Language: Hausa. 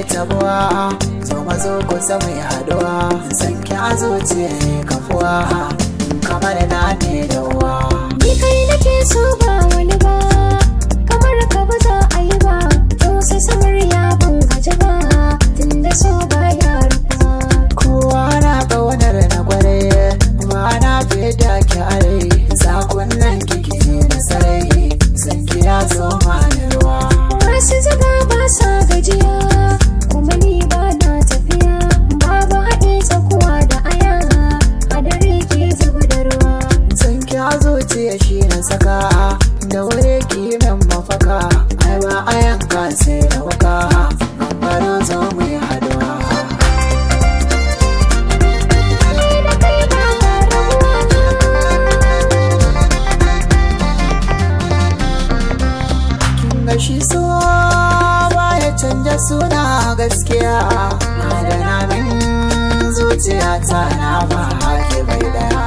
Tabuwa zo mazo kusa mai haduwa, san ki a zuciya kafuwa kamar na ne da uwa. Ni kai nake so ba wani ba, kamar ka ba za a yi ba, to sai samar ya ban gaji ba, tunda so ba ya rufa. Kowa na ƙaunar na kwarai, ba na fiye da ki are, sakonnan kiki na sarai, san ki ya zo mani ruwa. Masu zuga ba sa gajiya, kuma ni ba na tafiya, babu haɗi tsakuwa da aya, a dare ke zuba da ruwa. San ki a zuciya shi na saka, da wuri ki min mafaka, ai ba a yanka sai da wuka, gambaro zo mu yi haduwa. Ni da kai ba ma rabuwa. Kin ga shi so baya canja suna gaskiya, adana min zuciya ta na ba hake bai daya.